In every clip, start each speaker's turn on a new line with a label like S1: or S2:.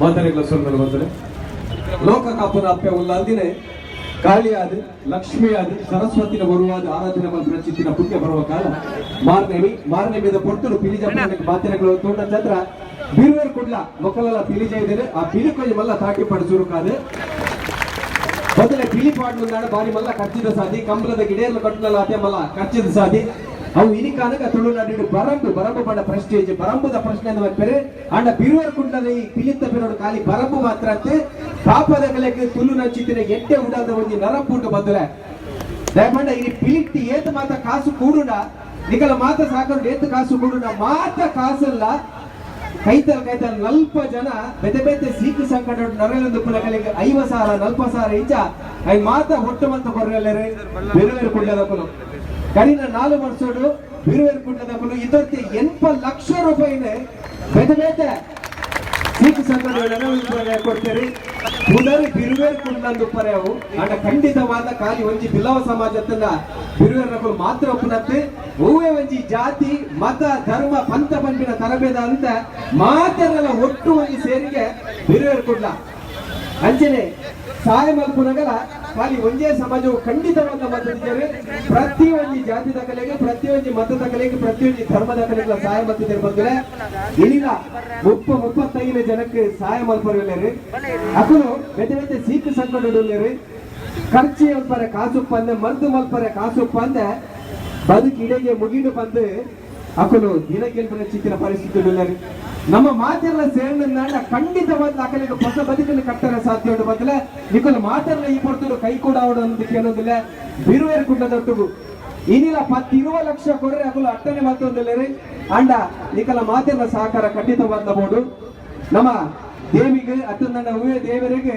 S1: ಮಾತನೆಗಳ ಸೊಲ್ಮೆಲು ಬಂದರೆ ಲೋಕ ಕಾಪುನ ಅಪ್ಪೆ ಉಲ್ಲಾಲ್ದಿನೇ ಕಾಳಿಯಾದ ಲಕ್ಷ್ಮಿಯಾದ ಸರಸ್ವತಿನ ಬರುವಾದ ಆರಾಧನೆ ಮಲ್ಪುನ ಚಿತ್ತಿನ ಪುಣ್ಯ ಬರುವ ಕಾಲ ಮಾರ್ನೇಮಿ. ಮಾರ್ನೇಮಿದ ಪೊರ್ತುಡು ಪಿಲಿಜಪ್ಪನಿಗೆ ಮಾತಿನಗಳು ತೋಟ ಛತ್ರ ಬಿರುವೆರ್ ಕುಡ್ಲ ಮೊಕ್ಕಲೆಲ್ಲ ಪಿಲಿಜ ಇದ್ದೇನೆ. ಆ ಪಿಲಿ ಕೊಂಜಿ ಮಲ್ಲ ತಾಟಿ ಪಡ ಸುರುಕಾದ ಮೊದಲೇ ಪಿಲಿ ಪಾಡ್ಲು ಬಾರಿ ಮಲ್ಲ ಖರ್ಚಿದ ಸಾದಿ, ಕಂಬಳದ ಗಿಡೇರ್ಲು ಕಟ್ಟುನಲ್ಲ ಅದೇ ಮಲ್ಲ ಖರ್ಚಿದ ಸಾದಿ. ಅವು ಇನಿಕಾನಗ ತುಳುನಾಡು ಬರಂಬು, ಬರಂಬು ಪಂಡ ಪ್ರೆಸ್ಟೇಜ್, ಬರಂಬುದ ಪ್ರಶ್ನೆ ಅಂದ್ ಮಲ್ಪೆರೆ. ಆಂಡ ಬಿರುವೆರ್ ಕುಡ್ಲದ ಈ ಪಿಲಿತ್ತ ಪಿರೋಡು ಖಾಲಿ ಬರಂಬು ಮಾತ್ರ ಅಂತೆ. ಪಾಪದ ಕಲೆಗೆ ತುಳು ನಂಚಿತ್ತಿನ ಎಟ್ಟೆ ಉಡಾದ ಒಂಜಿ ನರಂಪುಂಡು ಬಂದ್ರೆ. ದಯಪಂಡ ಈ ಪಿಲಿಟ್ಟಿ ಏತ್ ಮಾತ ಕಾಸು ಕೂಡುಂಡ, ನಿಕಲ ಮಾತ ಸಾಕರು ಏತ್ ಕಾಸು ಕೂಡುಂಡ, ಮಾತ ಕಾಸಲ್ಲ ಕೈತಲ್ ಕೈತಲ್ ನಲ್ಪ ಜನ ಬೇತೆ ಬೇತೆ ಸೀಕು ಸಂಕಟ ನರಳೊಂದು ಪುನಕಲಿಗೆ 50,000 40,000 ಇಂಚ I ಮಾತ ಹೊಟ್ಟು ಮಂತ ಕೊರ್ರೆಲ್ಲರೆ ಬಿರುವೆರ್ ಕುಡ್ಲದಕುಲು. ಕರಿನ 4 ವರ್ಷಡು ಬಿರುವೆರ್ ಕುಡ್ಲದಕುಲು ಇದರ್ತಿ 80 ಲಕ್ಷ ರೂಪಾಯಿನೇ ಬೇತೆ ಬೇತೆ ಸೀಕು ಸಂಕಟ ಕೊಡ್ತೀರಿ. ಪುನರ್ ಬಿರುವೇರ್ ಕುಡ್ಲಂದು ಪರೆವು. ಆಂಡ ಖಂಡಿತವಾದ ಖಾಲಿ ಒಂಜಿ ಬಿಲ್ಲವ ಸಮಾಜತ್ತನ್ನ ಬಿರುವೇರ್ ನಕುಲು ಮಾತ್ರ ಒಪ್ಪುನತ್ತೆ. ಒವ್ವೆ ಒಂಜಿ ಜಾತಿ, ಮತ, ಧರ್ಮ, ಪಂಥ ಪಂಪಿನ ತರಬೇದ ಅಂತ ಮಾತೆಲ್ಲ ಒಟ್ಟು ಒಂಜಿ ಸೇರಿಗೆ ಬಿರುವೇರ್ ಕುಡ್ಲ. ಅಂಚನೆ ಸಹಾಯ ಮಲ್ಪುನಗಲ ಖಾಲಿ ಒಂಜೇ ಸಮಾಜವು ಖಂಡಿತವಾದ ಮద్దತಿದ್ದಾರೆ. ಪ್ರತಿ ಒಂಜಿ ಜಾತಿದ ಕಲೆಗೆ, ಪ್ರತಿಯೊಂಜಿ ಮತದ ಕಲೆಗೆ, ಪ್ರತಿಯೊಂಜಿ ಧರ್ಮದ ಕಲೆಗೆ ಸಹಾಯ ಮಲ್ತಿದ್ದಾರೆ ಬಂದ್ರೆ. ಇನಿಲ 30 35 ಜನಕ್ಕೆ ಸಹಾಯ ಮಲ್ಪರು. ಅಕುಲು ಬೇತೆ ಬೇತೆ ಸೀಕು ಸಂಕಟ, ಖರ್ಚಿ ಮಲ್ಪರೆ ಕಾಸುಪ್ಪಂದೆ, ಮರ್ದು ಮಲ್ಪರೆ ಕಾಸುಪ್ಪಂದೆ, ಬದುಕು ಇಡೆಗೆ ಮುಗಿಡು ಬಂದು ಅಕುಲು ದಿನ ಗೆಲ್ಪನ ಚಿಕ್ಕಿನ ಪರಿಸ್ಥಿತಿ ಉಳ್ಳೇರಿ. ನಮ್ಮ ಮಾತೆಲ್ಲ ಸೇರಿನ ಖಂಡಿತವಾದ ಅಕಲಿಗೆ ಹೊಸ ಬದುಕನ್ನು ಕಟ್ಟರೆ ಸಾಧ್ಯ ಉಂಟು. ಬದಲೆ ನಿಕುಲು ಮಾತೆಲ್ಲ ಈ ಪೊರ್ತುಡು ಕೈ ಕೂಡ ಅನ್ನೋದು ಕೇಳೋದಿಲ್ಲ. ಬಿರುವೇರು ಕುಡ್ಲದೊಟ್ಟುಗು ಇನಿಲ 10 20 ಲಕ್ಷ ಕೊಡ್ರೆ ಅಕುಲು ಅಟ್ಟನೆ ಮತ್ತೊಂದಿಲ್ಲ. ಅಂಡ ನಿಕಲ ಮಾತೆಲ್ಲ ಸಹಕಾರ ಖಂಡಿತವಾದ ಬೋಡು. ನಮ್ಮ ದೇವಿಗೆ ಅತ್ತಂದ ಹೂವೆ ದೇವರಿಗೆ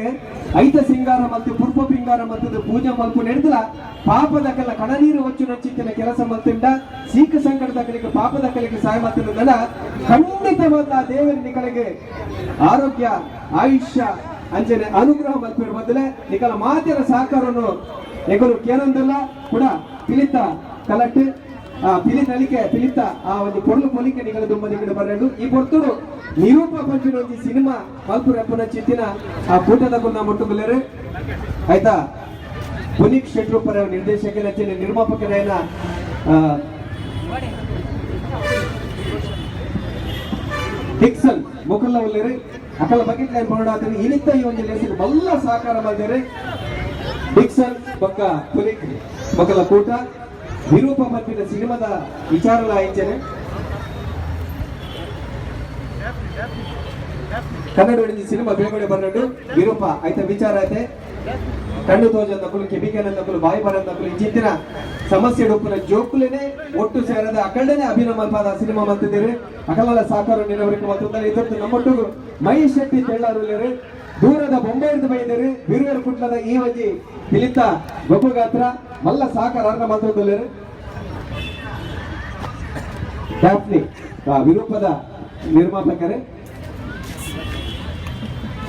S1: ಐತ ಸಿಂಗಾರ ಮತ್ತು ಪುರ್ಪ ಪಿಂಗಾರ ಮತ್ತು ಪೂಜೆ ಮಲ್ಪು ನಡೆದಲ ಪಾಪದ ಕಲ್ಲ ಕಣನೀರು ಹೊಚ್ಚು ನಚ್ಚಿತ್ತಿನ ಕೆಲಸ ಮಲ್ತಿಂಡ, ಸೀಕ ಸಂಕಟದ ಕಲಿಗೆ, ಪಾಪದ ಕಲಿಗೆ ಸಹಾಯ ಮತ್ತಿಂದ ಖಂಡಿತವಾದ ದೇವರ ನಿಕಲಿಗೆ ಆರೋಗ್ಯ, ಆಯುಷ್ಯ ಅಂಚನೆ ಅನುಗ್ರಹ ಮಲ್ಪಿರ ಬದಲೆ ನಿಕಲ ಮಾತಿನ ಸಹಕಾರವನ್ನು ಎಗಲು ಕೇನೊಂದಿಲ್ಲ. ಕೂಡ ಪಿಲಿತ ಕಲಟ್, ಆ ಪಿಲಿ ನಲಿಕೆ, ಪಿಲಿತ ಆ ಒಂದು ಪೊರ್ಲು ಪೊಲಿಕೆ ನಿಗಲ ದುಂಬದಿಗಡೆ ಬರಡು. ಈ ಪೊರ್ತುಡು ನಿರೂಪ ಪಂಚಿನ ಒಂಜಿ ಸಿನಿಮಾ ಮಲ್ಪುರೆಪ್ಪನ ಚಿತ್ತಿನ ಆ ಕೂಟದ ಕುನ್ನ ಮುಟ್ಟುಗುಲೇರು ಆಯ್ತಾ. ಪುನೀತ್ ಶೆಟ್ರು ಪರ ನಿರ್ದೇಶಕನ ನಿರ್ಮಾಪಕರಾಯನ ಡಿಕ್ಸನ್ ಮುಕಲ್ಲ ಉಲ್ಲೇರು. ಅಕಲ ಬಕೆಟ್ ಲೈನ್ ಬರೋಡಾತನಿ ಇನಿತ್ತ ಈ ಒಂದು ಲೇಸಿಗೆ ಬಲ್ಲ ಸಹಕಾರ ಮಾಡಿದ್ದಾರೆ. ಡಿಕ್ಸನ್ ಬೊಕ್ಕ ಪುನೀತ್ ಮೊಕಲ ಕೂಟ ವಿರೂಪ ಪಂಪಿನ ಸಿನಿಮಾದ ವಿಚಾರಲ ಇಂಚನೆ ಕನ್ನಡ ಸಿನಿಮಾ ಬೇಗಡೆ ಬರ್ನಡು ವಿರೂಪ ಆಯ್ತ ವಿಚಾರ ಐತೆ. ಕಣ್ಣು ತೋಜಂದಕುಲು, ಕೆಬಿಕೆನಂದಕುಲು, ಬಾಯಿ ಬರಂದಕುಲು ಇಂಚಿತ್ತಿನ ಸಮಸ್ಯೆ ಡೊಪ್ಪುನ ಜೋಕುಲೇನೆ ಒಟ್ಟು ಸೇರದ ಅಕಂಡನೆ ಅಭಿನಯ ಮಲ್ಪಾದ ಸಿನಿಮಾ ಮಲ್ತಿದ್ದೀರಿ. ಅಕಲಲ ಸಾಕಾರ ನೆನವರಿಕೆ ಮಲ್ತಿದ್ದಾರೆ. ಇದರದ್ದು ನಮ್ಮೊಟ್ಟಿಗೆ ಮಹೇಶ್ ಶೆಟ್ಟಿ ತೆಳ್ಳಾರುಲೇರು, ದೂರದ ಬೊಂಬೈರ್ದು ಬೈದೇರು. ಬಿರುವೇರು ಕುಟ್ಲದ ಈ ಒಂಜಿ ಪಿಲಿತ ಗೊಬ್ಬುಗಾತ್ರ ಮಲ್ಲ ಸಾಕಾರ ಅರ್ಧ ಮಲ್ತೊಂದುಲ್ಲೇರು. ಡ್ಯಾಫ್ನಿ ವಿರೂಪದ ನಿರ್ಮಾಪಕರೇ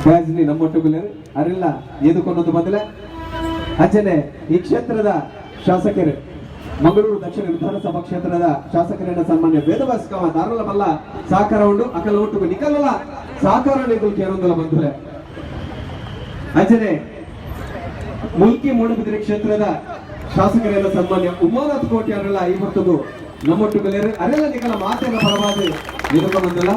S1: ಬ್ಯಾಜ್ನಿ ನಮ್ಮೊಟ್ಟುಗುಲೇರು ಅರಿಲ್ಲ ಎದುಕೊನ್ನೊಂದು ಬದಲೆ. ಅಂಚನೆ ಈ ಕ್ಷೇತ್ರದ ಶಾಸಕರು, ಮಂಗಳೂರು ದಕ್ಷಿಣ ವಿಧಾನಸಭಾ ಕ್ಷೇತ್ರದ ಶಾಸಕರನ್ನ ಸನ್ಮಾನ್ಯ ವೇದವ್ಯಾಸ ದಾರಲ ಮಲ್ಲ ಸಹಕಾರ ಉಂಡು. ಅಕಲ ಒಟ್ಟುಗು ನಿಕಲಲ ಸಹಕಾರ ನಿಗುಲ್ ಕೇರೊಂದಲ ಬಂಧುಲೆ. ಅಂಚನೆ ಮುಲ್ಕಿ ಮೂಡುಬಿದಿರೆ ಕ್ಷೇತ್ರದ ಶಾಸಕರಾದ ಸನ್ಮಾನ್ಯ ಉಮಾನಾಥ್ ಕೋಟಿ ಅವರೆಲ್ಲ ಈ ಹೊತ್ತುಗು ನಮ್ಮೊಟ್ಟುಗಲೇರು. ಅರೆಲ್ಲ ನಿಕಲ ಮಾತೆಲ್ಲ ಪರವಾಗಿ ಎದುಕೊಂಬಂದಿಲ್ಲ.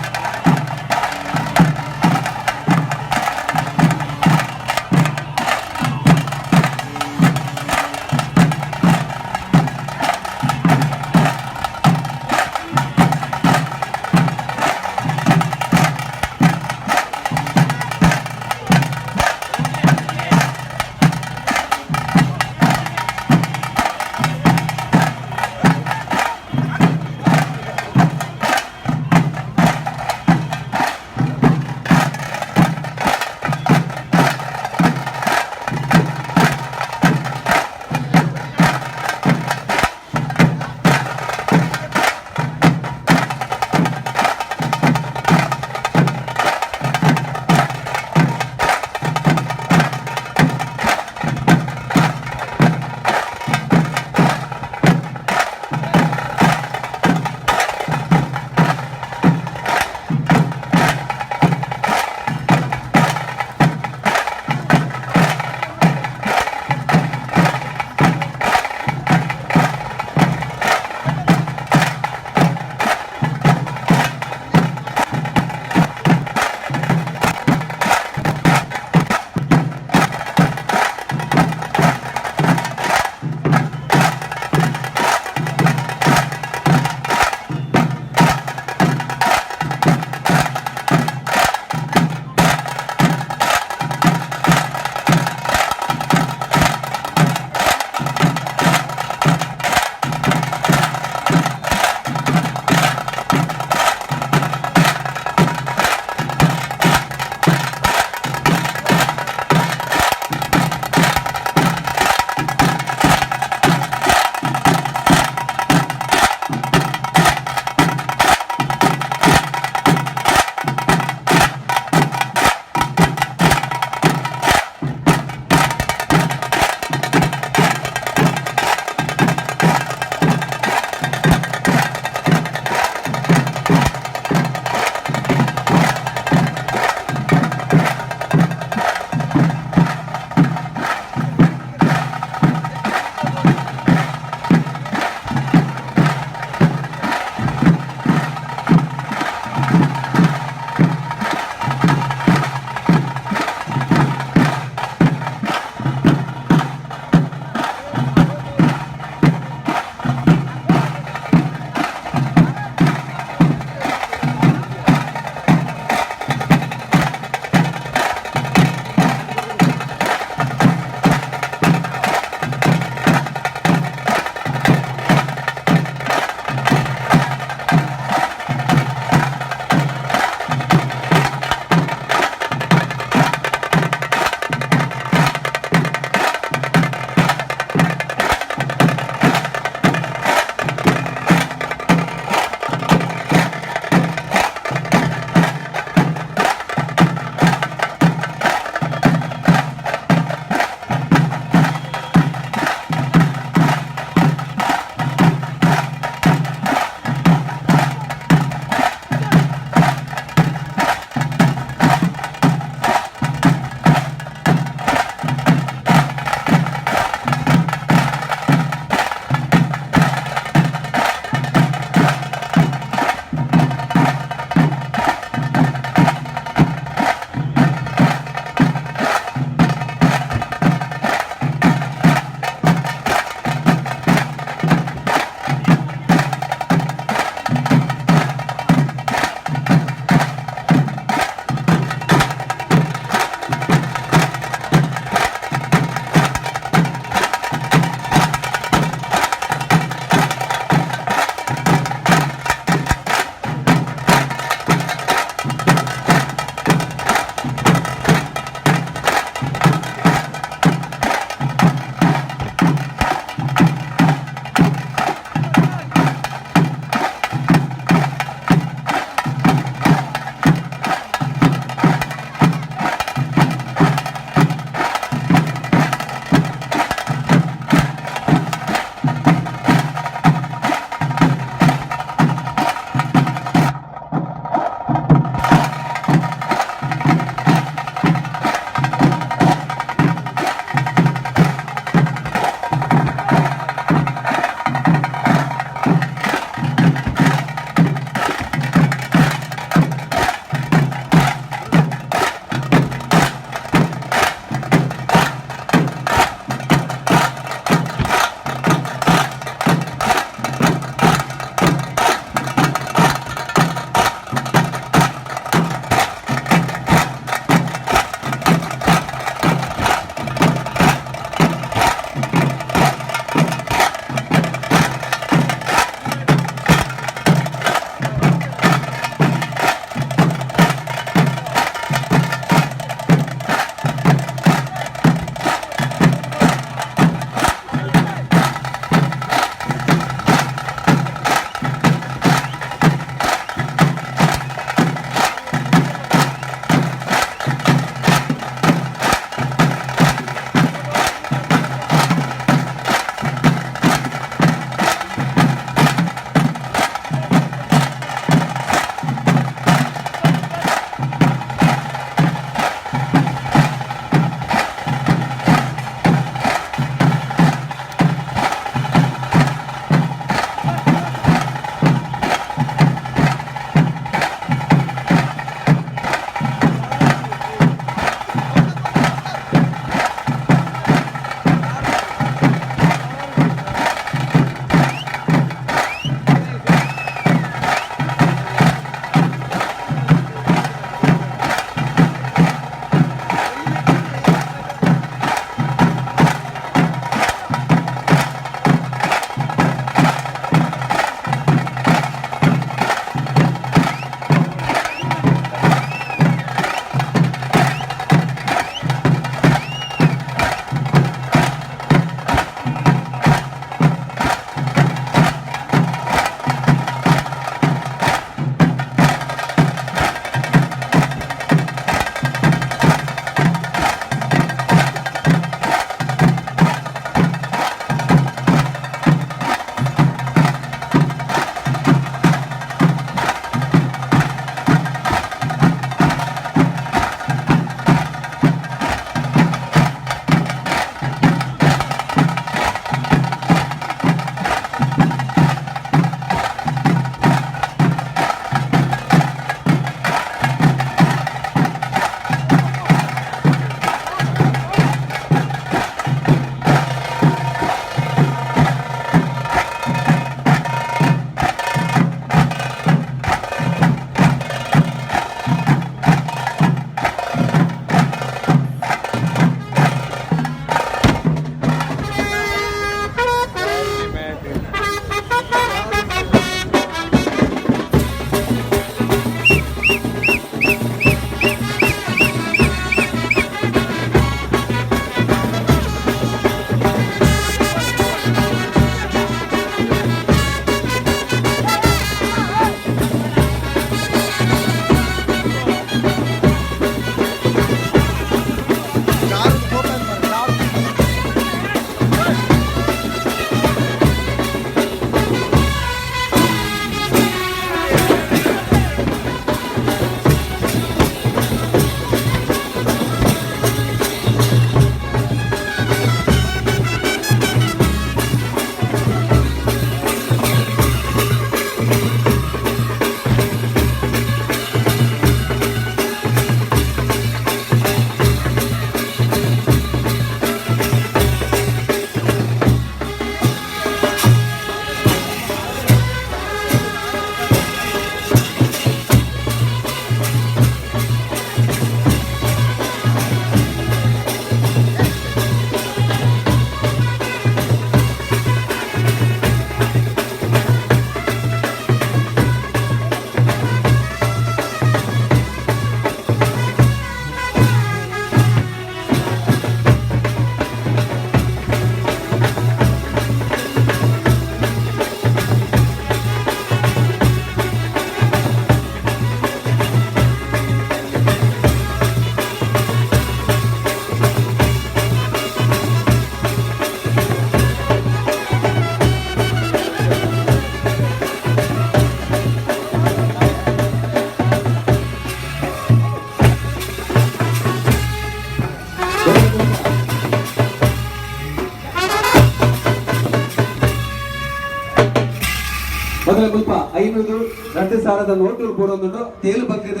S1: ಮೊದಲ ಮುಲ್ಪ 500 2000ದ ನೋಟು ಪೂರೊಂದುಂಡು. ತೇಲು ಬಗ್ಗದ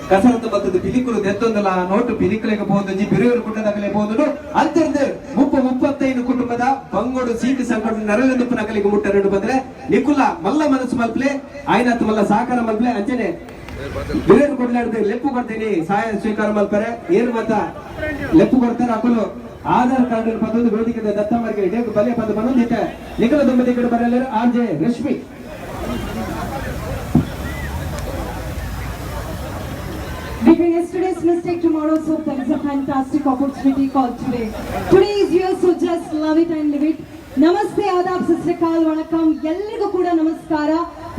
S1: ಕಸರತ್ತು ಬತ್ತದ ಪಿಲಿಕುಲು ದೆತ್ತೊಂದಲ. ಆ ನೋಟು ಪಿಲಿಕುಲೆಗ್ ಪೋಂದುಂಜಿ, ಬಿರಿಯೂರು ಕುಟುಂಬದಕಲೆ ಪೋಂದುಂಡು. ಅಂಚರ್ದ್ 30 35 ಕುಟುಂಬದ ಬಂಗೋಡು ಸೀಕು ಸಂಕಟ ನರಳೆಂದು ನಕಲಿಗೆ ಮುಟ್ಟರೆಂಡು ಬಂದ್ರೆ ನಿಕುಲ ಮಲ್ಲ ಮನಸ್ಸು ಮಲ್ಪ್ಲೆ, ಆಯ್ನಾತ್ ಮಲ್ಲ ಸಹಕಾರ ಮಲ್ಪ್ಲೆ. ಅಂಚನೆ ಬಿರಿಯೂರು ಕೊಡ್ಲಾಡ್ದು ಲೆಪ್ಪು ಕೊಡ್ತೀನಿ, ಸಹಾಯ ಸ್ವೀಕಾರ ಮಲ್ಪರೆ ಏನ್ ಮತ ಲೆಪ್ಪು ಕೊಡ್ತಾರೆ. ಅಕುಲು ಆಧಾರ್ ಕಾರ್ಡ್ ಪದೊಂದು ವೇದಿಕೆ ದತ್ತ ಮಾರ್ಗೆ ಇಡೀ ಬಲೆ ಪದ ಬಂದಿತ್ತೆ. ನಿಖಲ ದಂಪತಿ ಕಡೆ ಬರಲ್ಲ R J Rashmi.
S2: Between yesterday's mistake, tomorrow's hope, there is a fantastic opportunity called today. Today is yours, so just love it and live it. Namaste, ಆದಾಬ್, ಸತ್ ಶ್ರೀ ಅಕಾಲ್, ವಣಕಂ. ಎಲ್ರಿಗೂ ಕೂಡ ನಮಸ್ಕಾರ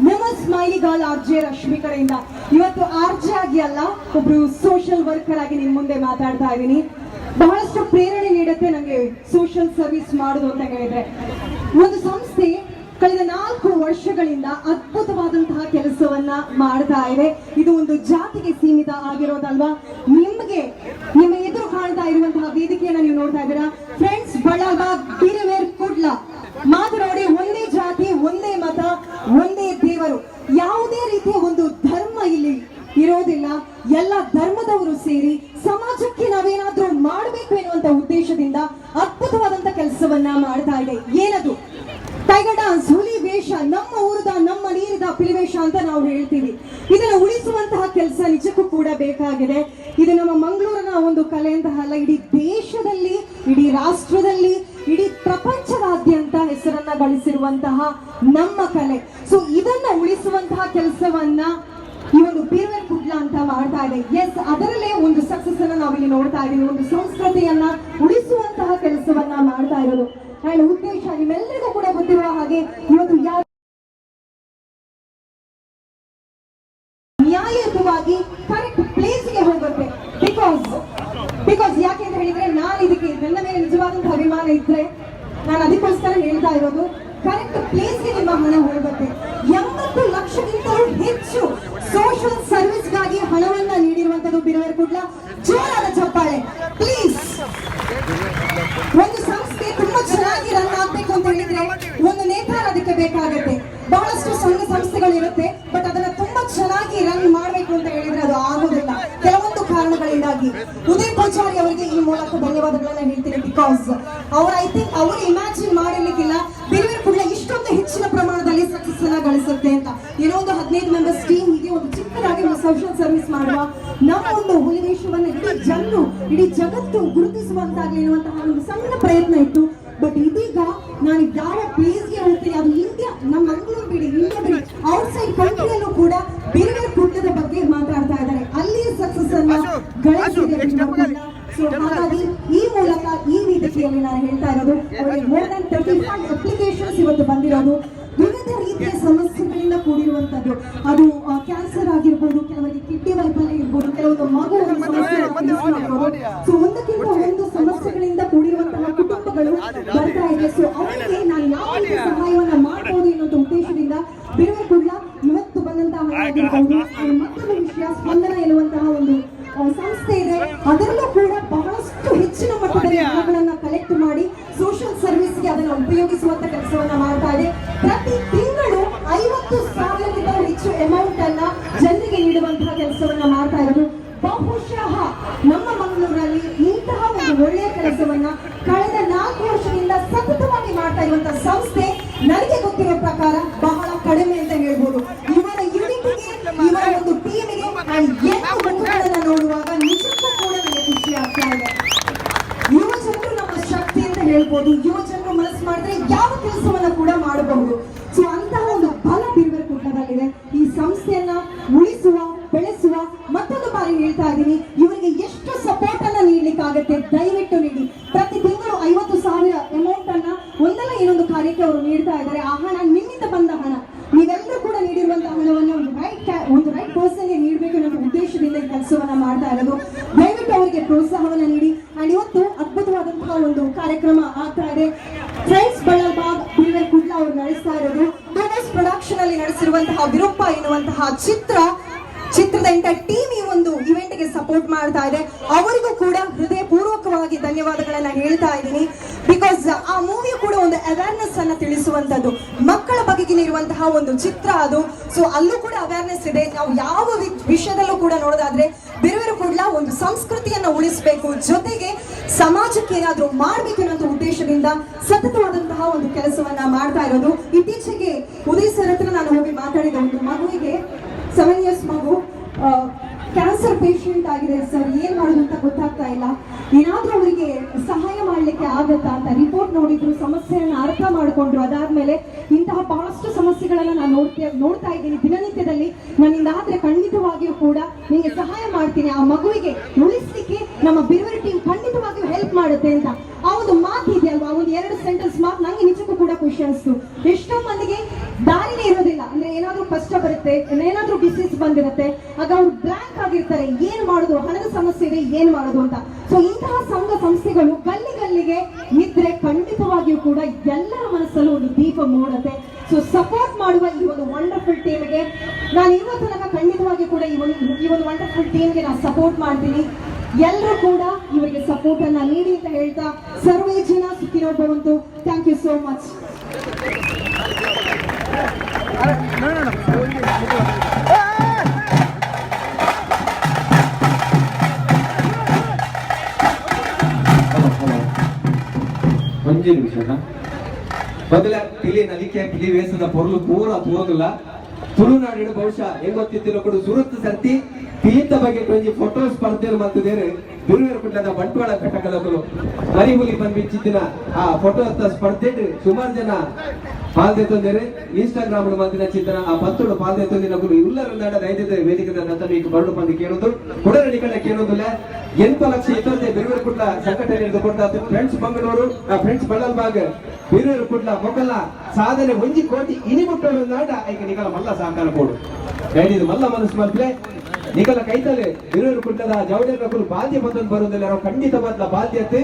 S2: ನಮ್ಮ ಸ್ಮೈಲಿ ಗರ್ಲ್ ಆರ್ ಜೆ ರಶ್ಮಿ ಕಡೆಯಿಂದ. ಇವತ್ತು ಆರ್ ಜೆ ಆಗಿ ಅಲ್ಲ, ಒಬ್ರು ಸೋಷಿಯಲ್ ವರ್ಕರ್ ಆಗಿ ನಿಮ್ ಮುಂದೆ ಮಾತಾಡ್ತಾ ಇದ್ದೀನಿ. ಬಹಳಷ್ಟು ಪ್ರೇರಣೆ ನೀಡುತ್ತೆ ನಂಗೆ ಸೋಷಿಯಲ್ ಸರ್ವಿಸ್ ಮಾಡೋದು ಅಂತ ಹೇಳಿದ್ರೆ. ಒಂದು ಸಂಸ್ಥೆ ಕಳೆದ 4 ವರ್ಷಗಳಿಂದ ಅದ್ಭುತವಾದಂತಹ ಕೆಲಸವನ್ನ ಮಾಡ್ತಾ ಇದೆ. ಇದು ಒಂದು ಜಾತಿಗೆ ಸೀಮಿತ ಆಗಿರೋದಲ್ವಾ. ನಿಮ್ಗೆ ನಿಮ್ಮ ಎದುರು ಕಾಣ್ತಾ ಇರುವಂತಹ ವೇದಿಕೆಯನ್ನ ನೀವು ನೋಡ್ತಾ ಇದ್ದೀರಾ ಫ್ರೆಂಡ್ಸ್. ಬಳ್ಳಾಲ್ಬಾಗ್ ಬಿರುವೇರ್ ಕುಡ್ಲ ಮಾತು ನೋಡಿ. ಒಂದೇ ಜಾತಿ, ಒಂದೇ ಮತ, ಒಂದೇ ದೇವರು. ಯಾವುದೇ ರೀತಿಯ ಒಂದು ಧರ್ಮ ಇಲ್ಲಿ ಇರೋದಿಲ್ಲ. ಎಲ್ಲ ಧರ್ಮದವರು ಸೇರಿ ಸಮಾಜಕ್ಕೆ ನಾವೇನಾದ್ರೂ ಮಾಡಬೇಕು ಎನ್ನುವಂತ ಉದ್ದೇಶದಿಂದ ಅದ್ಭುತವಾದಂತ ಕೆಲಸವನ್ನ ಮಾಡ್ತಾ ಇದೆ. ಏನದು? ಟೈಗರ್ ಡಾನ್ಸ್, ಹುಲಿ ವೇಷ. ನಮ್ಮ ಊರದ, ನಮ್ಮ ನೀರಿದ ಪಿಲಿವೇಷ ಅಂತ ನಾವು ಹೇಳ್ತೀವಿ. ಇದನ್ನು ಉಳಿಸುವಂತಹ ಕೆಲಸ ನಿಜಕ್ಕೂ ಕೂಡ ಬೇಕಾಗಿದೆ. ಇದು ನಮ್ಮ ಮಂಗಳೂರಿನ ಒಂದು ಕಲೆ ಅಂತ ಅಲ್ಲ, ಇಡೀ ದೇಶದಲ್ಲಿ, ಇಡೀ ರಾಷ್ಟ್ರದಲ್ಲಿ, ಇಡೀ ಪ್ರಪಂಚದಾದ್ಯಂತ ಹೆಸರನ್ನ ಗಳಿಸಿರುವಂತಹ ನಮ್ಮ ಕಲೆ. ಸೊ ಇದನ್ನ ಉಳಿಸುವಂತಹ ಕೆಲಸವನ್ನ ಈ ಒಂದು ಬೀರ್ವೇರ್ ಕುಡ್ಲ ಅಂತ ಮಾಡ್ತಾ ಇದೆ. ಎಸ್, ಅದರಲ್ಲೇ ಒಂದು ಸಕ್ಸಸ್ ಅನ್ನ ನಾವಿಲ್ಲಿ ನೋಡ್ತಾ ಇದೀವಿ. ಒಂದು ಸಂಸ್ಕೃತಿಯನ್ನ ಉಳಿಸುವಂತಹ ಕೆಲಸವನ್ನ ಮಾಡ್ತಾ ಇರೋದು. ಅಂಡ್ ಉದ್ದೇಶ ನಿಮ್ಮೆಲ್ಲರಿಗೂ ಕೂಡ ಗೊತ್ತಿರುವ ಹಾಗೆ, ಇವತ್ತು ಯಾರು ನ್ಯಾಯಯುತವಾಗಿ ಕರೆಕ್ಟ್ ಪ್ಲೇಸ್ಗೆ ಹೋಗುತ್ತೆ. Because because ಯಾಕೆ ಅಂತ ಹೇಳಿದ್ರೆ, ನಾನು ಇದಕ್ಕೆ ನನ್ನ ಮೇಲೆ ನಿಜವಾದಂತಹ ಅಭಿಮಾನ ಇದ್ರೆ ನಾನು ಅದಕ್ಕೋಸ್ಕರ ಹೇಳ್ತಾ ಇರೋದು. ಕರೆಕ್ಟ್ ಪ್ಲೇಸ್ಗೆ ನಿಮ್ಮ ಹಣ ಹೋಗುತ್ತೆ. 80 ಲಕ್ಷಕ್ಕಿಂತಲೂ ಹೆಚ್ಚು ಸೋಷಿಯಲ್ ಸರ್ವಿಸ್ಗಾಗಿ ಹಣವನ್ನ ನೀಡಿರುವಂತದ್ದು ಬಿರುವೇರ್ ಕುಡ್ಲ. ಜೋರಾದ ಚಪ್ಪಾಳೆ ಪ್ಲೀಸ್. ಒಂದು ಸಂಸ್ಥೆ ತುಂಬಾ ಚೆನ್ನಾಗಿ ರನ್ ಆಗ್ಬೇಕು ಅಂತ ಹೇಳಿದ್ರೆ ಒಂದು ನೇತಾರ ಅದಕ್ಕೆ ಬೇಕಾಗುತ್ತೆ. ಬಹಳಷ್ಟು ಸಂಘ ಸಂಸ್ಥೆಗಳು ಇರುತ್ತೆ, ಬಟ್ ಅದನ್ನ ತುಂಬಾ ಚೆನ್ನಾಗಿ ರನ್ ಮಾಡ್ಬೇಕು ಅಂತ ಹೇಳಿದ್ರೆ ಅದು ಆಗೋದಿಲ್ಲ ಕೆಲವೊಂದು ಕಾರಣಗಳಿಂದಾಗಿ. ಉದಯ್ ಪೂಜಾರಿ ಅವರಿಗೆ ಈ ಮೂಲಕ ಧನ್ಯವಾದಗಳನ್ನ ಹೇಳ್ತೀನಿ. Because ಅವ್ರ, I think ಅವರು ಇಮ್ಯಾಜಿನ್ ಮಾಡಿರ್ಲಿಕ್ಕಿಲ್ಲ ಬಿರುವೇರ್ ಕುಡ್ಲ ಇಷ್ಟೊಂದು ಹೆಚ್ಚಿನ ಪ್ರಮಾಣದಲ್ಲಿ ಸಕ್ಸಸ್ ಅನ್ನ ಗಳಿಸುತ್ತೆ ಅಂತ. ಏನೋ ಒಂದು 15 ಮೆಂಬರ್ಸ್ ಟೀಮ್ ಹೀಗೆ ಒಂದು ಚಿಕ್ಕದಾಗಿ ಒಂದು ಸೋಷಿಯಲ್ ಸರ್ವಿಸ್ ಮಾಡುವ, ನಮ್ಮ ಒಂದು ಹುಲಿವೇಷವನ್ನ ಇಡೀ ಜನರು, ಇಡೀ ಜಗತ್ತು ಗುರುತಿಸುವಂತಾಗ್ಲಿ ಎನ್ನುವಂತಹ ಒಂದು ಸಣ್ಣ ಪ್ರಯತ್ನ ಇತ್ತು. ಬಟ್ ಇದೀಗ ನಾನು ಯಾವ ಪ್ಲೇಸ್ಗೆ ಹೋಗ್ತೀನಿ, ಅದು ಇಂಡಿಯಾ, ನಮ್ಮ ಮಂಗಳೂರು ಬಿಡಿ, ಇಂಡಿಯಾ ಬಿಡಿ, ಔಟ್ ಸೈಡ್ ಕಂಟ್ರಿಯಲ್ಲೂ ಕೂಡ ಬಿರುವೇರ್ ಕುಡ್ಲದ ಬಗ್ಗೆ ಮಾತಾಡ್ತಾ ಇದ್ದಾರೆ. ಅಲ್ಲಿ ಸಕ್ಸಸ್ ಅನ್ನ ಗಳಿಸಿದೆ. ಸೊ ಹಾಗಾಗಿ ಈ ಮೂಲಕ ಈ ವೇದಿಕೆಯಲ್ಲಿ ನಾನು ಹೇಳ್ತಾ ಇರೋದು, ಅವರಿಗೆ more than 35 applications ಇವತ್ತು ಬಂದಿರೋದು. ವಿವಿಧ ರೀತಿಯ ಸಮಸ್ಯೆಗಳಿಂದ ಕೂಡಿರುವಂತದ್ದು. ಅದು ಕ್ಯಾನ್ಸರ್ ಆಗಿರ್ಬೋದು, ಕೆಲವರಿಗೆ ಕಿಡ್ನಿ ವೈಫಲ್ಯ ಇರ್ಬೋದು, ಕೆಲವೊಂದು ಮಗು ಒಂದು ಸಮಸ್ಯೆ. ಸೊ ಒಂದಕ್ಕಿಂತ ಒಂದು ಸಮಸ್ಯೆಗಳಿಂದ ಕೂಡಿರುವಂತಹ ಕುಟುಂಬಗಳು ಬರ್ತಾ ಇದೆ. ಸೊ ಅವರಿಗೆ ನಾನು ಯಾವ ರೀತಿ ಸಹಾಯವನ್ನ ಮಾಡಬಹುದು ಎನ್ನುವಂತ ಉದ್ದೇಶದಿಂದ ಬಿರುವೆ ಕುಡ್ಲ ಇವತ್ತು ಬಂದಂತಹ ಹಣ ಆಗಿರ್ಬೋದು. And ಮತ್ತೊಂದು ವಿಷಯ, ಸ್ಪಂದನ ಎನ್ನುವಂತಹ ಒಂದು ಸಂಸ್ಥೆ ಇದೆ. ಅದರಲ್ಲೂ ಕೂಡ ಬಹಳಷ್ಟು ಹೆಚ್ಚಿನ ಮಟ್ಟದಲ್ಲಿ ಹಣಗಳನ್ನ ಕಲೆಕ್ಟ್ ಮಾಡಿ ಸೋಷಿಯಲ್ ಸರ್ವಿಸ್ಗೆ ಅದನ್ನ ಉಪಯೋಗಿಸುವಂತ ಕೆಲಸವನ್ನ ಮಾಡ್ತಾ ಇದೆ. ಪ್ರತಿ ತಿಂಗಳು 50,000ಕ್ಕಿಂತ ಹೆಚ್ಚು ಅಮೌಂಟ್ ಅನ್ನ ಜನರಿಗೆ ನೀಡುವಂತಹ ಕೆಲಸವನ್ನ ಮಾಡ್ತಾ ಇರೋದು. ಬಹುಶಃ ನಮ್ಮ ಮಂಗಳೂರಲ್ಲಿ ಇಂತಹ ಒಂದು ಒಳ್ಳೆಯ ಕೆಲಸವನ್ನ ಕಳೆದ 4 ವರ್ಷದಿಂದ ಸತತವಾಗಿ ಮಾಡ್ತಾ ಇರುವಂತಹ ಸಂಸ್ಥೆ ನನಗೆ ಗೊತ್ತಿರೋ ಪ್ರಕಾರ ಬಹಳ ಕಡಿಮೆ ಅಂತ ಹೇಳ್ಬೋದು. ಇವರ ಯೂನಿಟಿಗೆ, ಇವರ ಒಂದು ಟೀಮಿಗೆ ಅಂಡ್ ಎಲ್ಲ ಮುಖಗಳನ್ನ ನೋಡುವಾಗ ನಿಜಕ್ಕೂ ಕೂಡ ನನಗೆ ಖುಷಿ ಆಗ್ತಾ ಇದೆ. ಯುವ ಜನರು ನಮ್ಮ ಶಕ್ತಿ ಅಂತ ಹೇಳ್ಬೋದು. ಯುವ ಜನರು ಮನಸ್ಸು ಮಾಡಿದ್ರೆ ಯಾವ ಕೆಲಸವನ್ನ ಕೂಡ ಮಾಡಬಹುದು. ಸೊ ಅಂತಹ ಒಂದು ಬಲ ಬಿರುವೆರ ಕುಡ್ಲದಲ್ಲಿದೆ. ಈ ಸಂಸ್ಥೆಯನ್ನ ಉಳಿಸುವ, ಬೆಳೆಸುವ, ಮತ್ತೊಂದು ಬಾರಿ ಹೇಳ್ತಾ ಇದ್ದೀನಿ, ಇವರಿಗೆ ಎಷ್ಟು ಸಪೋರ್ಟ್ ಅನ್ನ ನೀಡ್ಲಿಕ್ಕಾಗತ್ತೆ ದಯವಿಟ್ಟು ನೀಡಿ. ಪ್ರತಿ ತಿಂಗಳು 50,000 ಅಮೌಂಟ್ ಅನ್ನ ಒಂದಲ್ಲ ಇನ್ನೊಂದು ಕಾರ್ಯಕ್ಕೆ ಅವರು ನೀಡ್ತಾ ಇದ್ದಾರೆ. ಆ ಹಣ ನಿಮ್ಮಿಂದ ಬಂದ ಹಣ. ನೀವೆಲ್ಲರೂ ಕೂಡ ನೀಡಿರುವಂತಹ ಹಣವನ್ನು ಒಂದು ರೈಟ್ ಪರ್ಸನ್ಗೆ ನೀಡಬೇಕು ಅನ್ನೋ ಉದ್ದೇಶದಿಂದ ಈ ಕೆಲಸವನ್ನ ಮಾಡ್ತಾ ಇರೋದು. ದಯವಿಟ್ಟು ಅವರಿಗೆ ಪ್ರೋತ್ಸಾಹವನ್ನ ನೀಡಿ. ಅಂಡ್ ಇವತ್ತು ಅದ್ಭುತವಾದಂತಹ ಒಂದು ಕಾರ್ಯಕ್ರಮ ಆಗ್ತಾ ಇದೆ ಫ್ರೆಂಡ್ಸ್. ಬಳ್ಳಾಲ್ಬಾಗ್ ಬಿರುವೆರ್ ಕುಡ್ಲ ಅವರು ನಡೆಸ್ತಾ ಇರೋದು, ಡೋಮಸ್ ಪ್ರೊಡಕ್ಷನ್ ಅಲ್ಲಿ ನಡೆಸಿರುವಂತಹ ವಿರೂಪ ಎನ್ನುವಂತಹ ಚಿತ್ರದ ಎಂಟೈರ್ ಟೀಮ್ ಈ ಒಂದು ಇವೆಂಟ್ ಗೆ ಸಪೋರ್ಟ್ ಮಾಡ್ತಾ ಇದೆ. ಅವರಿಗೂ ಕೂಡ ಹೃದಯ ಪೂರ್ವಕವಾಗಿ ಧನ್ಯವಾದಗಳನ್ನ ಹೇಳ್ತಾ ಇದ್ದೀನಿ. Because ಆ ಮೂವಿ ಕೂಡ ಒಂದು ಅವೇರ್ನೆಸ್ ಅನ್ನ ತಿಳಿಸುವಂತದ್ದು ಮಕ್ಕಳ ಬಗೆಗಿನ. ಇರುವಂತಹ ಒಂದು ಚಿತ್ರ ಅದು. ಸೊ ಅಲ್ಲೂ ಕೂಡ ಅವೇರ್ನೆಸ್ ಇದೆ. ನಾವು ಯಾವ ವಿಷಯದಲ್ಲೂ ಕೂಡ ನೋಡೋದಾದ್ರೆ ಬಿರುವೆರು ಕೂಡ್ಲ ಒಂದು ಸಂಸ್ಕೃತಿಯನ್ನ ಉಳಿಸಬೇಕು, ಜೊತೆಗೆ ಸಮಾಜಕ್ಕೆ ಏನಾದ್ರೂ ಮಾಡ್ಬೇಕು ಅನ್ನೋ ಉದ್ದೇಶದಿಂದ ಸತತವಾದಂತಹ ಒಂದು ಕೆಲಸವನ್ನ ಮಾಡ್ತಾ ಇರೋದು. ಇತ್ತೀಚೆಗೆ ಉದಯ್ ಸರ್ ಹತ್ರ ನಾನು ಹೋಗಿ ಮಾತಾಡಿದ, ಒಂದು ಮಗುವಿಗೆ, 7 ಇಯರ್ಸ್ ಮಗು, ಕ್ಯಾನ್ಸರ್ ಪೇಷಂಟ್ ಆಗಿದೆ ಸರ್, ಏನ್ ಮಾಡೋದು ಅಂತ ಗೊತ್ತಾಗ್ತಾ ಇಲ್ಲ, ಏನಾದ್ರೂ ಅವರಿಗೆ ಸಹಾಯ ಮಾಡ್ಲಿಕ್ಕೆ ಆಗತ್ತಾ ಅಂತ. ರಿಪೋರ್ಟ್ ನೋಡಿದ್ರು, ಸಮಸ್ಯೆಯನ್ನ ಅರ್ಥ ಮಾಡಿಕೊಂಡ್ರು. ಅದಾದ್ಮೇಲೆ ಇಂತಹ ಬಹಳಷ್ಟು ಸಮಸ್ಯೆಗಳನ್ನ ನಾನು ನೋಡ್ತಾ ನೋಡ್ತಾ ಇದ್ದೀನಿ ದಿನನಿತ್ಯದಲ್ಲಿ. ನನ್ನಿಂದ ಆದ್ರೆ ಖಂಡಿತವಾಗಿಯೂ ಕೂಡ ನಿಮಗೆ ಸಹಾಯ ಮಾಡ್ತೀನಿ, ಆ ಮಗುವಿಗೆ ಉಳಿಸ್ಲಿಕ್ಕೆ ನಮ್ಮ ಬಿರುವೆರು ಟೀಮ್ ಖಂಡಿತವಾಗಿಯೂ ಹೆಲ್ಪ್ ಮಾಡುತ್ತೆ ಅಂತ. ಆ ಒಂದು ಮಾತು ಇದೆಯಲ್ವಾ, ಆ ಒಂದು ಎರಡು ಸೆಂಟೆನ್ಸ್ ಮಾತು ನಂಗೆ ನಿಜಕ್ಕೂ ಕೂಡ ಖುಷಿ ಅನಿಸ್ತು. ಎಷ್ಟೋ ಮಂದಿಗೆ ದಾರಿನೇ ಇರೋದಿಲ್ಲ. ಅಂದ್ರೆ ಏನಾದ್ರೂ ಕಷ್ಟ ಬರುತ್ತೆ, ಏನಾದ್ರೂ ಡಿಸೀಸ್ ಬಂದಿರುತ್ತೆ, ಆಗ ಅವ್ರು ಬ್ಲಾಂಕ್ ಆಗಿರ್ತಾರೆ. ಏನ್ ಮಾಡೋದು, ಹಣದ ಸಮಸ್ಯೆ ಇದೆ, ಏನ್ ಮಾಡೋದು ಅಂತ. ಸೊ ಇಂತಹ ಸಂಘ ಸಂಸ್ಥೆಗಳು ಗಲ್ಲಿ ಗಲ್ಲಿಗೆ ಇದ್ರೆ ಖಂಡಿತವಾಗಿಯೂ ಕೂಡ ಎಲ್ಲರ ಮನಸ್ಸಲ್ಲೂ ಒಂದು ದೀಪ ಮೂಡುತ್ತೆ. ಸೊ ಸಪೋರ್ಟ್ ಮಾಡುವ ಈ ಒಂದು ವಂಡರ್ಫುಲ್ ಟೀಮ್ಗೆ ನಾನು ಇರುವ ತನಕ ಖಂಡಿತವಾಗಿ ಕೂಡ ಈ ಒಂದು ವಂಡರ್ಫುಲ್ ಟೀಮ್ಗೆ ನಾನು ಸಪೋರ್ಟ್ ಮಾಡ್ತೀನಿ. ಎಲ್ಲರೂ ಕೂಡ ಇವರಿಗೆ ಸಪೋರ್ಟ್ ಅನ್ನ ನೀಡಿ ಅಂತ ಹೇಳ್ತಾ, ಸರ್ವೇ ಜನ ಸುಖಿನೋ ಭವಂತು. Thank you so much.
S1: Hello, hello. ಒಂಜಿ ನಿಮಿಷ. ಮೊದಲ ಪಿಲಿ ನಲಿಕೆ, ಪಿಲಿ ವೇಸದ ಪೊರ್ಲು ಪೂರ ತೂವೊಂದುಲ್ಲ. ತುಳುನಾಡಿನ ಬಹುಶಃ ಹೆಂಗ್ ಗೊತ್ತಿತ್ತಿಲ್ಲ ಕೂಡ ಸುರತ್ ಸರ್ತಿ ಪಿಲಿತ ಬಗ್ಗೆ ಒಂಜಿ ಫೋಟೋ ಸ್ಪರ್ಧೆ ಮಲ್ತದೇರು ಬಿರುವೆರ್ ಕುಡ್ಲದ ಬಂಟ್ವಾಳ ಘಟಕದಕುಲು. ಮರಿಹುಲಿ ಬಂದ್ಬಿಚ್ಚಿದ್ದಿನ ಆ ಫೋಟೋ ಸ್ಪರ್ಧೆ ಸುಮಾರು ಜನ ಪಾಲ್ದೆತ್ತೊಂದೇರು. ಇನ್ಸ್ಟಾಗ್ರಾಮ್ ಮಲ್ತಿನ ಚಿತ್ರನ ಆ ಪತ್ತುಡು ಪಾಲ್ದೆತ್ತೊಂದಿನಕುಲು ಉಲ್ಲರ ನಾಡ ದಯದಿದ್ದ ವೇದಿಕೆ ನಂತರ ಈಗ ಬರಡು ಬಂದು ಕೇಳೋದು ಕುಡರ ನಿಕಟ ಕೇಳೋದಿಲ್ಲ. 8 ಲಕ್ಷ ಇತರದೆ ಬಿರುವೆರ್ ಕುಡ್ಲ ಸಂಘಟನೆ ಹಿಡಿದು ಫ್ರೆಂಡ್ಸ್ ಮಂಗಳೂರು, ಫ್ರೆಂಡ್ಸ್ ಬಳ್ಳಲ್ ಬಾಗ್, ಬಿರುವೆರ್ ಕುಡ್ಲ ಮೊಕಲ ಸಾಧನೆ 1 ಕೋಟಿ ಇನಿ ಮುಟ್ಟೋಡು ನಾಡ ಐಕ ನಿಕಲ ಮಲ್ಲ ಸಹಕಾರ ಕೊಡು. ದಯದಿದ್ದು ಮಲ್ಲ ಮನಸ್ಸು ಮಲ್ಪ್ಲೆ. ನಿಕಲ ಕೈತಲೆ ಬಿರುವೆರ್ ಕುಡ್ಲದ ಜವಡೇನಕುಲು ಬಾಧ್ಯ ಬಂದೊಂದು ಬರೋದಿಲ್ಲ. ಖಂಡಿತವಾದ ಬಾಧ್ಯತೆ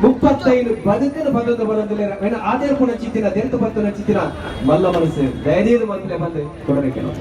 S1: 35 ಬದುಕನ್ನು ಬಂದೊಂದು ಬರೋದಿಲ್ಲ. ಆದೇರ್ ಕೂಡ ಚಿತ್ತಿನ ದೆಂತು ಬಂತು ಚಿತ್ತಿನ ಮಲ್ಲ ಮನಸ್ಸು ದಯದೀದು ಮಲ್ಪ್ಲೆ ಬಂದು ಕೊಡಬೇಕು.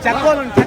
S3: ಚಕ್ಕೋಲು ಚಕ್.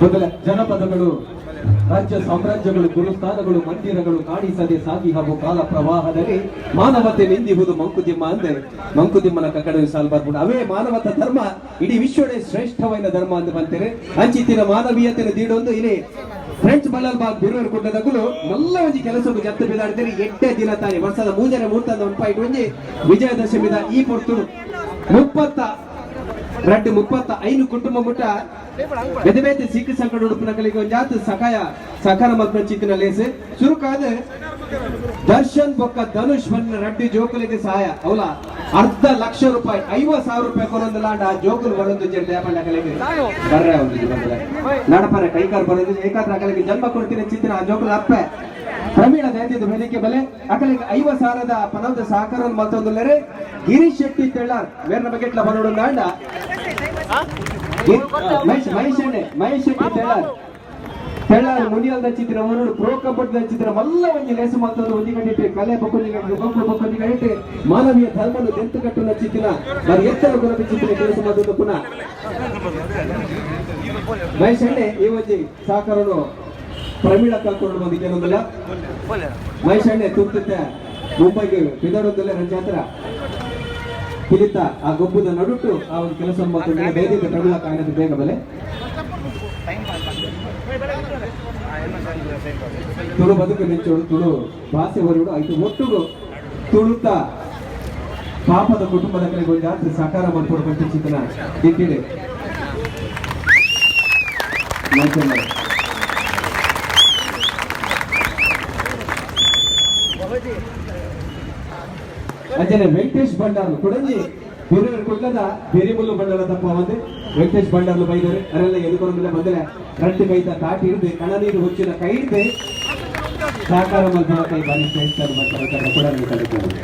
S1: ಮೊದಲ ಜನಪದಗಳು, ರಾಜ್ಯ ಸಾಮ್ರಾಜ್ಯಗಳು, ಗುರುಸ್ಥಾನಗಳು, ಮಂದಿರಗಳು ಕಾಣಿಸದೆ ಸಾಗಿ ಹಾಗೂ ಕಾಲ ಪ್ರವಾಹದಲ್ಲಿ ಮಾನವತೆ ನಿಂದಿಹುದು ಮಂಕುತಿಮ್ಮ ಅಂದೆ. ಮಂಕುತಿಮ್ಮನ ಕಕ್ಕಡ ಸಾಲ್ ಬರ್ಬಿಡು. ಅವೇ ಮಾನವತ ಧರ್ಮ ಇಡೀ ವಿಶ್ವದೇ ಶ್ರೇಷ್ಠವಾದ ಧರ್ಮ ಅಂತ ಬಂತೇನೆ. ಅಂಚಿತ್ತಿನ ಮಾನವೀಯತೆಯ ದೀಡೊಂದು ಇಲ್ಲಿ ಫ್ರೆಂಡ್ಸ್ ಬಳ್ಳಲ್ ಬಾಗ್ ಬಿರುವರು ಕುಟ್ಟದಗುಲು ಮಲ್ಲ ಒಂಜಿ ಕೆಲಸಕ್ಕೆ ಜತ್ತು ಬಿದಾಡ್ತಾರೆ. ಎಡ್ಡೆ ದಿನ ತಾನೆ ವರ್ಷದ ಮೂಜರೆ ಮೂರ್ತದ 1.1 ವಿಜಯದಶಮಿದ ಈ ಪೊರ್ತುಡು 32 35 ಕುಟುಂಬ ಮುಟ್ಟ ಬೇತೆ ಬೇತೆ ಸಿಕ್ಕ ಸಂಕಟ ಉಡುಪಿನ ಒಂಜಾತ್ ಸಕಾಯ ಸಕಾರ ಮಲ್ಪನ ಚಿತ್ತಿನ ಲೇಸ್ ಸುರುಕಾದ ದರ್ಶನ್ ಬೊಕ್ಕ ಧನುಷ್ ಬನ್ನ ರಡ್ಡಿ ಜೋಕುಲಿಗೆ ಸಹಾಯ. ಅವಲ 5,50,000 ರೂಪಾಯಿ, 50,000 ರೂಪಾಯಿ ಕೊರೊಂದು ಲಾಂಡ ಆ ಜೋಕುಲು ಬರೊಂದು ಜೆಡ್ಡೆ ಪಂಡ ಅಕಲೆಗೆ ಬರ್ರೆ ಒಂದು ಬಂದ್ರೆ ನಡಪರೆ ಕೈಕಾರ್ ಬರೋದು. ಏಕಾದ್ರ ಅಕಲೆಗೆ ಜನ್ಮ ಕೊಡ್ತೀನಿ ಚಿತ್ತಿನ ಆ ಜೋಕುಲ ಅಪ್ಪೆ ಪ್ರವೀಣ ದಯತಿದ್ದು ವೇದಿಕೆ ಬೆಲೆ ಅಕಲೆಗೆ 50,000ದ ಪನದ ಸಹಕಾರ ಮತ್ತೊಂದು ಗಿರೀಶ್ ಶೆಟ್ಟಿ ತೆಳ್ಳಾರ್ ಬೇರೆ ಬಗ್ಗೆ ಬರೋಡು ಅಂಡ ಮಹೇಶ್ ಮಹೇಶ್ ಅಣ್ಣೆ ಮಹೇಶ್ ಶೆಟ್ಟಿ ತೆಳ್ಳಾರ್ ತೆಳ್ಳಾರ್ ಮುನಿಯಲ್ದ ಚಿತ್ರ ಅವನು ಪ್ರೋ ಕಬಡ್ಡಿ ಚಿತ್ರ ಮಲ್ಲ ಒಂಜಿ ಲೇಸು ಮತ್ತೊಂದು ಒಂಜಿ ಕಟ್ಟಿಟ್ಟು ಕಲೆ ಬೊಕ್ಕೊಂಜಿ ಕಟ್ಟಿಟ್ಟು ಬೊಕ್ಕು ಬೊಕ್ಕೊಂಜಿ ಕಟ್ಟಿಟ್ಟು ಮಾನವೀಯ ಧರ್ಮನು ದೆಂತು ಕಟ್ಟುನ ಚಿತ್ತಿನ మరి ಎತ್ತರ ಗುಣಪಿ ಚಿತ್ರ ಕೆಲಸ ಮತ್ತೊಂದು ಪುನಃ ಮಹೇಶ್ ಅಣ್ಣೆ ಈ ಒಂಜಿ ಸಹಕಾರನು ಪ್ರಮೀಳ ಕಲ್ಕೊಂಡು ಬಂದಿದ್ದೇನೊಂದಿಲ್ಲ. ಮಹೇಶ್ ಅಣ್ಣೆ ತುರ್ತುತ್ತೆ ಮುಂಬೈಗೆ ಬಿದಡೊಂದಲ್ಲ ರಂಜಾತ್ರ ಪಿಲಿತ ಆ ಗೊಬ್ಬದ ನಡುಟು ಆ ಒಂದು ಕೆಲಸ ಮತ್ತೊಂದು ಬೇದಿದ್ದ ಪ್ರಮೀಳ ಕಾಯಿನದ ಬೇಗ ಬೆಲೆ ತುಳು ಬದುಕು ಮೆಚ್ಚೋಡು, ತುಳು ಭಾಷೆ ಹೊರಡು ಆಯ್ತು. ಒಟ್ಟುಗು ತುಳುತ ಪಾಪದ ಕುಟುಂಬದ ಕಡೆಗೆ ಒಂದು ಜಾತ್ರೆ ಸಹಕಾರ ಮಾಡ್ಕೊಡು ಬಂತು ಚಿಂತನ ಇಟ್ಟಿದೆ. ಅಂಚನೆ ವೆಂಕಟೇಶ್ ಭಂಡಾರ್ಲು ಕುಡಂಜಿ ಬಿರು ಕುಳ್ಳದ ಬೆರಿಮುಲ್ಲು ಬಂಡಲ ತಪ್ಪ ಒಂದು ವೆಂಕಟೇಶ್ ಭಂಡಾರ್ಲು ಬೈದರು. ಅರೆಲ್ಲ ಎದುಕೊಂದಿಲ್ಲ ಬಂದರೆ ರಡ್ಡು ಕೈತ ತಾಟಿ ಹಿಡಿದು ಕಣ ನೀರು ಹುಚ್ಚಿನ ಕೈ ಹಿಡಿದು ಸಹಕಾರ ಮಲ್ಪುನ ಕೈ ಬಾರಿ ಶ್ರೇಷ್ಠ ಮಾಡ್ತಾರೆ ಕೂಡ ನೀವು ಕಲಿಬಹುದು.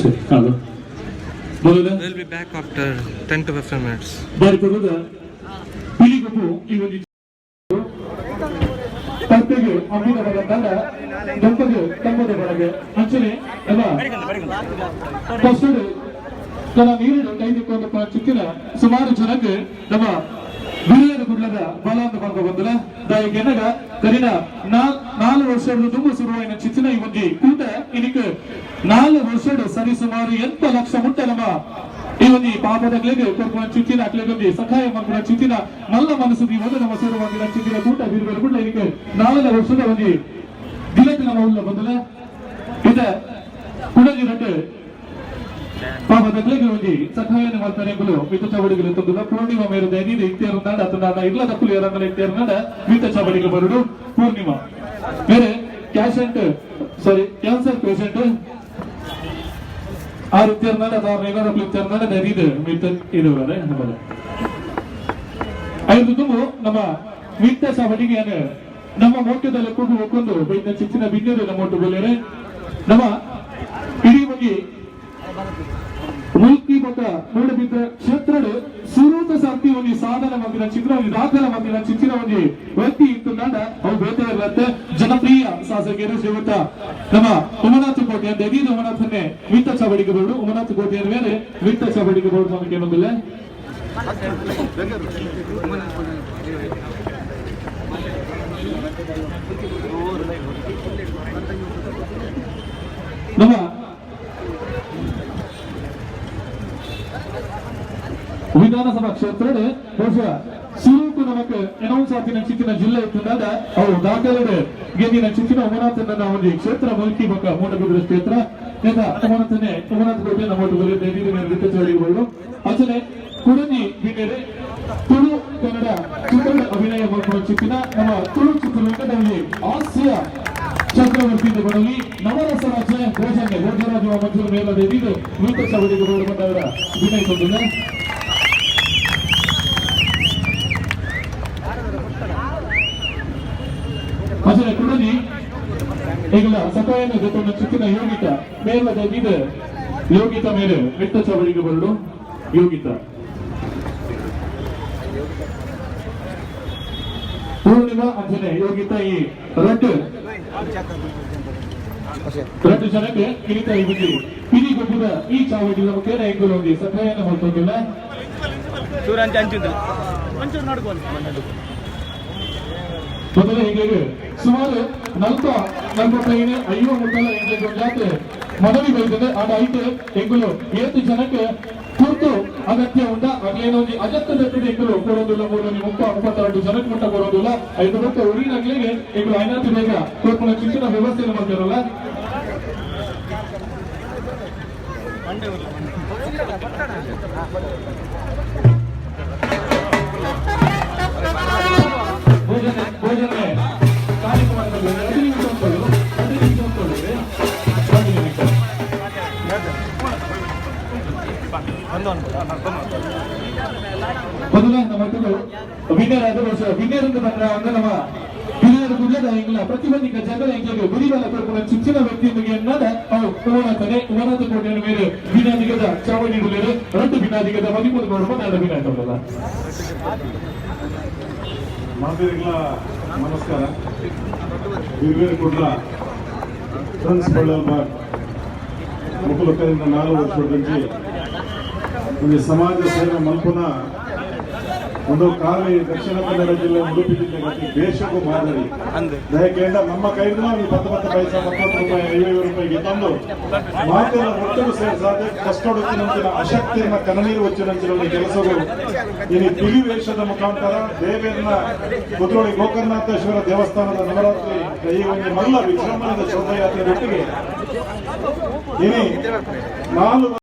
S3: ಸರಿ ಹೌದು ಮೊದಲ
S4: We'll be back after 10 to 15 minutes.
S3: ಬಾರಿಕೊಡುವ ಪಿಲಿಗೊಬ್ಬು ಈ ಒಂದು ತಪ್ಪೆಗೆ ಅಮ್ಮಿನ ಬಲಂದಾಡ ದೊಂಪಗೆ ತಮ್ಮದ ಬಳಗೆ ಅಂಚನೆ ಎಲ್ಲ ಫಸ್ಟು ತನ್ನ ನೀರಿನ ಕೈದಿಕ್ಕೊಂದು ಚಿಕ್ಕಿನ ಸುಮಾರು ಜನಕ್ಕೆ ನಮ್ಮ ಬಿರಿಯರ ಗುಡ್ಲದ ಬಲ ಅಂತ ಪಂಪ ಬಂದಲ ದಾಯಿಗೆನಗ ಕರಿನ 4 ವರ್ಷದ ತುಂಬ ಶುರುವಾಯಿನ ಚಿಚ್ಚಿನ ಈ ಒಂಜಿ ಕೂಟ ಇನಿಕ್ 4 ವರ್ಷಡ್ ಸರಿ ಸುಮಾರು 8 ಲಕ್ಷ ಮುಟ್ಟ ನಮ್ಮ ಈ ಒಂಜಿ ಪಾಪದಕ್ಲೆಗ್ ಕೊರ್ಪುನ ಚಿಚ್ಚಿನ ಅಕ್ಲೆಗ್ ಒಂಜಿ ಸಹಾಯ ಮಲ್ಪುನ ಚಿಚ್ಚಿನ ಮಲ್ಲ ಮನಸ್ಸು ಈ ಒಂದು ನಮ್ಮ ಶುರುವಾಗಿನ ಚಿಚ್ಚಿನ ಕೂಟ ಬೀರ್ಬೇರು ಗುಡ್ಲ ಇನಿಕ್ 4 ವರ್ಷದ ಒಂಜಿ ದಿನಕ್ಕೆ ನಮ್ಮ ಉಲ್ಲ ಬಂದಲ ಇದ ಕುಡಜಿ ರಟ್ಟು ಪಾಪದಕ್ಲೆಗ್ ಒಂಜಿ ಸಹಾಯನ ಮಲ್ಪನೆ ಎಂಬುದು ಮಿತ್ತ ಚಾವಡಿಗಳು ತಂದುಲ್ಲ ಪೂರ್ಣಿಮಾ ಮೇರು ದೈನಿದ ಇತ್ತೇರುನಾಡ ಅತನಾಡ ಇಲ್ಲ ತಪ್ಪುಲು ಏರಂಗಲ ಇತ್ತೇರುನಾಡ ಮಿತ್ತ ಚಾವಡಿಗೆ ಬರುಡು ಪೂರ್ಣಿಮಾ ಬೇರೆ ಕ್ಯಾಶೆಂಟ್ ಸಾರಿ ಕ್ಯಾನ್ಸರ್ ಪೇಷಂಟ್ ಆರು ಇತ್ತೇರುನಾಡ ಅಥವಾ ಏನಾದ್ರು ಇತ್ತೇರುನಾಡ ದೈನಿದ ಮಿತ್ತ ಇದು ನಮ್ಮದು ಐದು ತುಂಬು ನಮ್ಮ ಮಿತ್ತ ಚಾವಡಿಗೆ ನಮ್ಮ ಮೋಟದಲ್ಲಿ ಕೂಗು ಒಕ್ಕೊಂದು ಬೈದ ಚಿಚ್ಚಿನ ಬಿನ್ನೀರು ನಮ್ಮ ಒಟ್ಟು ಬಲ್ಲೇರೆ ನಮ್ಮ ಇಡೀ ಒಂಜಿ ಮುಲ್ಕಿ ಬೊಕ್ಕ ಮೂಡಬಿದ್ದ ಕ್ಷೇತ್ರಡು ಸುರೂತ ಸರ್ತಿ ಒಂಜಿ ಸಾಧನೆ ಮಂದಿನ ಚಿತ್ರ ಒಂಜಿ ದಾಖಲೆ ಮಂದಿನ ಚಿಚ್ಚಿನ ಒಂಜಿ ವ್ಯಕ್ತಿ ಇತ್ತು ನಾಡ ಅವು ಬೇತೆ ಇರಲತ್ತೆ ಜನಪ್ರಿಯ ಶಾಸಕರು ಶ್ರೀಮಂತ ನಮ್ಮ ಉಮನಾಥ ಕೋಟೆ ಅಂತ ಇದೀಗ ಉಮನಾಥನ್ನೇ ವಿತ್ತ ಚಾವಡಿಗೆ ಬರುಡು ಉಮನಾಥ ಕೋಟೆಯ ಮೇಲೆ ವಿತ್ತ ಚಾವಡಿಗೆ ಬರುಡು ನಮಗೆ ಏನೊಂದಿಲ್ಲ. ನಮ್ಮ ವಿಧಾನಸಭಾ ಕ್ಷೇತ್ರದ ಬಹುಶಃ ಸುರೂಕು ನಮಕ್ ಅನೌನ್ಸ್ ಆತಿನ ಚಿತ್ತಿನ ಜಿಲ್ಲೆ ಇತ್ತಂದಾದ ಅವು ದಾಖಲೆ ಗೆದ್ದಿನ ಚಿತ್ತಿನ ಉಮನಾಥನ ಒಂದು ಕ್ಷೇತ್ರ ಮುಲ್ಕಿ ಬೊಕ್ಕ ಮೂಡಬಿದ್ರ ಕ್ಷೇತ್ರ ಉಮನಾಥನೇ ಉಮನಾಥ ಕೋಟೆ ನಮ್ಮ ಒಟ್ಟು ಅಚನೆ ಕುಡನಿ ಬಿನ್ನೆರೆ ತುಳು ಕನ್ನಡ ಚಿತ್ರದ ಅಭಿನಯ ಮಲ್ಪುನ ಚಿತ್ತಿನ ನಮ್ಮ ತುಳು ಚಿತ್ರರಂಗದಲ್ಲಿ ಹಾಸ್ಯ ಚಕ್ರವರ್ತಿ ಬಡಲಿ ನವರಸ ರಾಜ್ಯ ಭೋಜನೆ ಭೋಜರಾಜ ಮಂಜೂರು ಮೇಲದ ಇದು ನೂತ ಸವಡಿಗೆ ಬಂದವರ ವಿನಯ್ ತಂದಿಲ್ಲ. ಅಚನೆ ಕುಡನಿ ಈಗಲ ಸಕಾಯನ ಜೊತೆ ಚಿತ್ತಿನ ಯೋಗಿತ ಮೇಲದ ಇದು ಯೋಗಿತ ಮೇಲೆ ಮಿತ್ತ ಚವಡಿಗೆ ಬರಲು ಯೋಗಿತ ಪೂರ್ಣಿಮಾ ಅಂಜನೆ ಯೋಗಿತ ಈ ರಡ್ಡು ರಡ್ಡು ಜನಕ್ಕೆ ಕಿರಿತ ಇಬುಜಿ ಪಿಲಿ ಗೊಬ್ಬದ ಈ ಚಾವಡಿ ಮುಖೇನ ಎಂಗುಲೊಂದಿ ಸಕಾಯನ ಹೊರತೊಂದಿಲ್ಲ. ಮೊದಲ ಎಂಗ್ಲಿಗೆ ಸುಮಾರು 40, 45, 50 ಮುಟ್ಟಲ ಎಂಗ್ಲಿಗೆ ಒಂದು ಜಾತ್ರೆ ಮನವಿ ಬೈತದೆ. ಆಡ ಐತೆ ಎಂಗುಲು ಏತು ಜನಕ್ಕೆ ತುರ್ತು ಅಗತ್ಯ ಉಂಟ ಅಗ್ಲೇನೋ ಒಂಜಿ ಅಗತ್ಯ ದತ್ತಿದ ಎಂಗುಲು ಕೊಡೋದಿಲ್ಲ. ಮೂರನಿ 30, 32 ಜನಕ್ಕೆ ಮುಟ್ಟ ಕೊಡೋದಿಲ್ಲ. ಐದು ಮುಟ್ಟ ಉರಿನಗ್ಲಿಗೆ ಎಂಗುಲು ಐನಾತಿ ಬೇಗ ಕೊರ್ಪುನ ಚಿಕ್ಕಿನ ವ್ಯವಸ್ಥೆಯನ್ನು ಮಾಡ್ತಿರಲ್ಲ. ಭೋಜನೆ ಕಾರ್ಯಕ್ರಮದಲ್ಲಿ 2 ನಿಮಿಷ ಅಂದ್ಕೊಳ್ಳಿ, 2 ನಿಮಿಷ ಅಂದ್ಕೊಳ್ಳಿ, 1 ನಿಮಿಷ. ಮೊದಲ ನಮ್ಮ ವಿನ್ನರ್ ಆದ ವರ್ಷ ವಿನ್ನರ್ ಅಂತ ಬಂದ್ರ ಅಂದ್ರೆ ನಮ್ಮ ಹಿರಿಯರ ಗುಡ್ಲದ ಎಂಗ್ಲ ಪ್ರತಿಬಂಧಿಕ ಜನರ ಎಂಗ್ಲಿಗೆ ಗುರಿಬಲ ಕೊರ್ಪುನ ಚಿಚ್ಚಿನ ವ್ಯಕ್ತಿಯೊಂದಿಗೆ ಎನ್ನದ ಅವು ಉಮನಾಥನೆ ಉಮನಾಥ ಕೋಟೆಯ ಮೇಲೆ ಬಿನಾದಿಗದ ಚಾವಡಿ ಇಡಲೇರು ರಡ್ಡು ಬಿನಾದಿಗದ 13 ಗೌರವ ನಾಡ ಬಿನಾಯ್ತಲ್ಲ.
S5: ಮಾತರಿಗಳ ನಮಸ್ಕಾರ. ಬಿರ್ಬೇರು ಕುಡ್ಲ ಫ್ರೆಂಡ್ಸ್ ಬಳ್ಳಲ್ ಬಾಗ್ ಮುಕುಲಕರಿಂದ 4 ವರ್ಷ ಒಂದು ಸಮಾಜ ಸೇವೆ ಮಲ್ಪುನ ಒಂದು ಖಾಲಿ ದಕ್ಷಿಣ ಕನ್ನಡ ಜಿಲ್ಲೆ ಉಡುಪಿ ಜಿಲ್ಲೆ ದೇಶಕ್ಕೂ ಮಾದರಿ. ದಯಕೇಂದ್ರ ನಮ್ಮ ಕೈಯಿಂದ ಒಂದು 10 10 ಪೈಸಾ 10 ರೂಪಾಯಿ 50 ರೂಪಾಯಿಗೆ ತಂದು ಮಾತೆಲ್ಲ ಒಟ್ಟಿಗೆ ಸೇರಿಸಾದೆ ಕಷ್ಟೊಡುತ್ತಿನಂಚಿನ ಅಶಕ್ತಿಯನ್ನ ಕಣ್ಣೀರು ಹೊಚ್ಚಿನಂಚಿನ ಒಂದು ಕೆಲಸಗಳು ಇನ್ನು ಪಿಲಿ ವೇಷದ ಮುಖಾಂತರ ದೇವೇಂದ್ರ ಕುದ್ರೋಳಿ ಗೋಕರ್ಣನಾಥೇಶ್ವರ ದೇವಸ್ಥಾನದ ನವರಾತ್ರಿ ಈ ಒಂದು ಮಲ್ಲ ವಿಜೃಂಭಣದ ಶೋಭಾಯಾತ್ರೆ ಒಟ್ಟಿಗೆ ಇನಿ 4